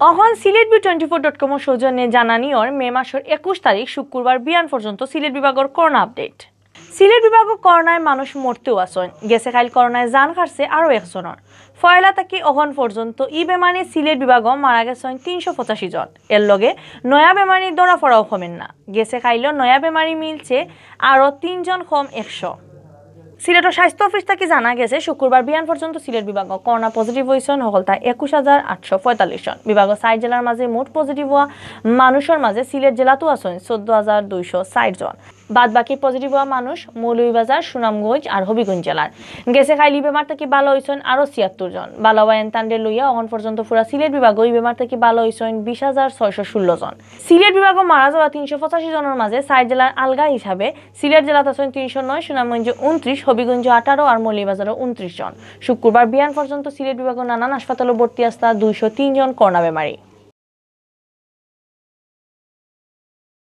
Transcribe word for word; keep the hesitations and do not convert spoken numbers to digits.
অখন Sylhet view twenty four dot কমর সৌজন্যে জানানি অর মে মাসর একুশ তারিখ শুক্রবার বিয়ান পর্যন্ত সিলেট বিভাগর করোনা আপডেট। সিলেট বিভাগো করোনায় মানুষ মরতেউ আছইন। গেছে কাইল করোনায় জান হারছে আরো একজনর। পয়লা থাকি অখন পর্যন্ত ই বেমারে সিলেট বিভাগো মারা গেছইন তিনশো পঁচাশি জন। এর লগে নয়া বেমারি ধরা পড়াও কমের না। গেছে কাইলো নয়া বেমারি মিলছে আরো তিনজন কম একশো। সিলেটর স্বাস্থ্য অফিস থাকি জানা গেছে শুক্রবার বিয়ান পর্যন্ত সিলেট বিভাগো করোনা পজিটিভ অইছইন হকলতা একুশ হাজার আটশো পঁয়তাল্লিশ জন। বিভাগো চাইর জেলার মাঝে মোট পজিটিভ অওয়া মানুষর মাঝে সিলেট জেলাতউ আছইন চৌদ্দ হাজার দুইশো ষাইট জন। বাদ বাকি পজিটিভ অওয়া মানুষ মৌলভীবাজার, সুনামগঞ্জ আর হবিগঞ্জ জেলার। গেছে কাইল ই বেমার থাকি ভালা অইছইন আরো ছিয়াত্তর জন। ভালা অওয়া এনতানরে লইয়া অখন পর্যন্ত পুরা সিলেট বিভাগো ই বেমার থাকি ভালা অইছইন বিশ হাজার ছয়শো ষোলো জন। সিলেট বিভাগো মারা যাওয়া তিনশো পঁচাশি জনর মাঝে চাইর জেলার আলগা হিসাবে সিলেট জেলাত আছইন তিনশো নয়, সুনামগঞ্জো ঊনত্রিশ, হবিগঞ্জো আঠারো আর মৌলভীবাজারো ঊনত্রিশ জন। শুক্রবার বিয়ান পর্যন্ত সিলেট বিভাগো নানান হাসপাতালো ভর্তি আছলা দুইশো তিন জন করোনা বেমারি।